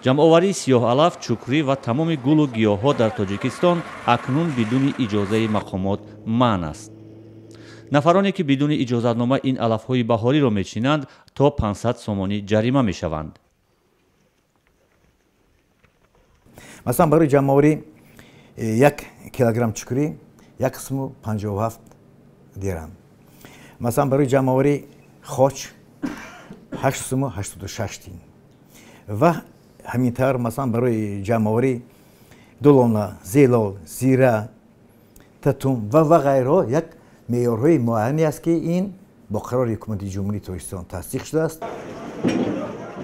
Ҷамъоварии сиёҳалаф, чукрӣ ва тамоми гулу гиёҳҳо дар Тоҷикистон акнун бидуни иҷозаи мақомот манъ аст. Нафароне ки бидуни иҷозатнома ин алафҳои баҳориро мечинанд, то 500 сомонӣ ҷарима мешаванд. Масалан, барои ҷамъоварӣ 1 килограмм чукрӣ 1,57 дирам. Масалан, барои ҷамъоварӣ хоч 8,86 тин. Ва ҳамин тавр, масалан, барои ҷамъоварӣ дулона, зелол, зира, татум ва ғайрҳо як меъёрҳои муайяне аст, ки ин бо қарори ҳукумати Ҷумҳурии Тоҷикистон тасдиқ шудааст.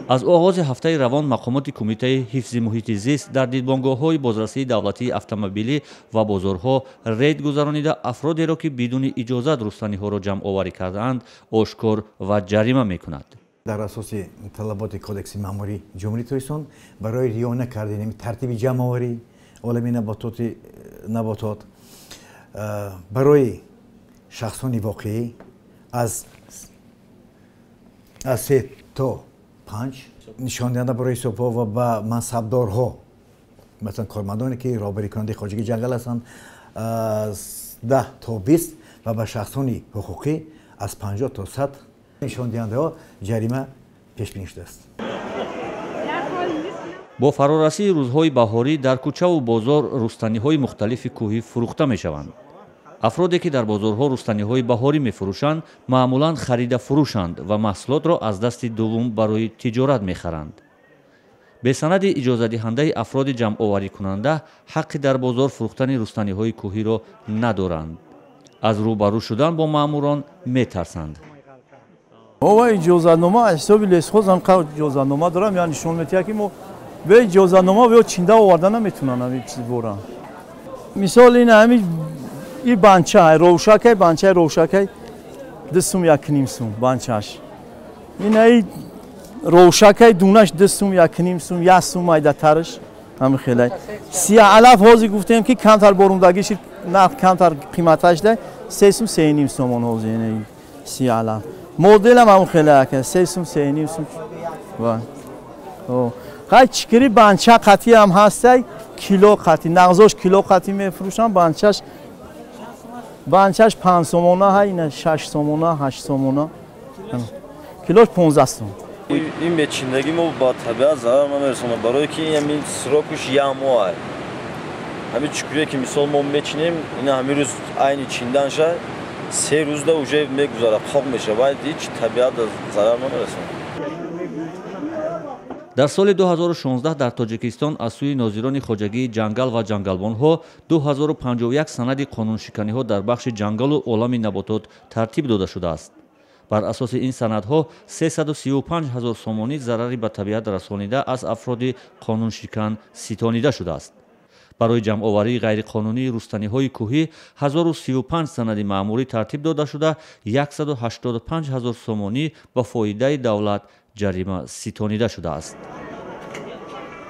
Аз оғози ҳафтаи равон мақомоти Кумитаи ҳифзи муҳити зист дар дидбонгоҳҳои бозрасии давлатии автомобилӣ ва бозорҳо рейд гузаронида, афродеро, ки бидуни иҷозат рустаниҳоро ҷамъоварӣ кардаанд, ошкор ва ҷарима мекунад. Дар асоси талаботи Кодекси маъмурии Ҷумҳурии Тоҷикистон барои риоя накардани тартиби ҷамъоварӣ олами наботот барои шахсони воқеӣ аз 3 то 5 нишондиҳанда барои ҳисобҳо ва ба мансабдорҳо, масалан кормандоне ки роҳбарикунандаи хоҷагии ҷангал ҳастанд, аз 10 то 20 ва ба шахсони ҳуқуқӣ аз 50 то 100 нишондиҳандаҳо ҷарима пешбинӣ шудааст. Бо фарорасии рӯзҳои баҳорӣ дар кӯчаву бозор рустаниҳои мухталифи кӯҳӣ фурӯхта мешаванд. Афроде ки дар бозорҳо рустаниҳои баҳорӣ мефурӯшанд, маъмулан харида фурӯшанд ва маҳсулотро аз дасти дуввум барои тиҷорат мехаранд. Бесанади иҷозатдиҳандаи афроди ҷамъоварикунанда ҳаққи дар бозор фурӯхтани рустаниҳои кӯҳиро надоранд. Аз рӯбарӯ шудан бо маъмурон метарсанд. Мо иҷозатнома аз ҳисоби лесхоз ҳам иҷозатнома дорам, яъне нишон медиҳад, ки мо бе иҷозатнома ё чинда оварда наметавонанд ҳамин чиз боранд. Мисол ин ҳамин и банча ровшакай, банчаи ровшакай 2 сум 1.5 сум банчаш. Ин ай ровшакай дунаш 2 сум 1.5 сум, 1 сум айдатарш ҳамин хелай. Сия алаф ҳозир гуфтем, ки камтар борундагиш нарх камтар қиматаш да 3 сум 3.5 сомон ҳозир ин сия алаф. Моделам ҳамин хелай ака 3 сум 3.5 сум. Ва. Хай чикири банча қатӣ ҳам ҳастай, кило қатӣ, нағзош кило қатӣ мефурӯшам, банчаш 5 сомона ҳай, ина 6 сомона, 8 сомона. Килош 15 сом. Ин мечиндагӣ мо ба табиат зарар намерасонад, барое ки ҳамин срокуш як моҳ ай. Ҳамин чукурие ки мисол мо мечинем, ина ҳамин рӯз айни чинданша 3 рӯзда уже мегузарад, қоқ мешавад, ҳеҷ табиат зарар намерасонад. Дар соли 2016 дар Тоҷикистон аз сӯи нозирони хоҷагии ҷангал ва ҷангалбонҳо 2051 санади қонуншиканиҳо дар бахши ҷангалу олами наботот тартиб дода шудааст. Бар асоси ин санадҳо 335 ҳазор сомонӣ зарари ба табиат расонида аз афроди қонуншикан ситонида шудааст. Барои ҷамъоварии ғайриқонунии рустаниҳои кӯҳӣ 1035 санади маъмурӣ тартиб дода шуда, 185 ҳазор сомонӣ ба фоидаи давлат ҷарима ситонида шудааст.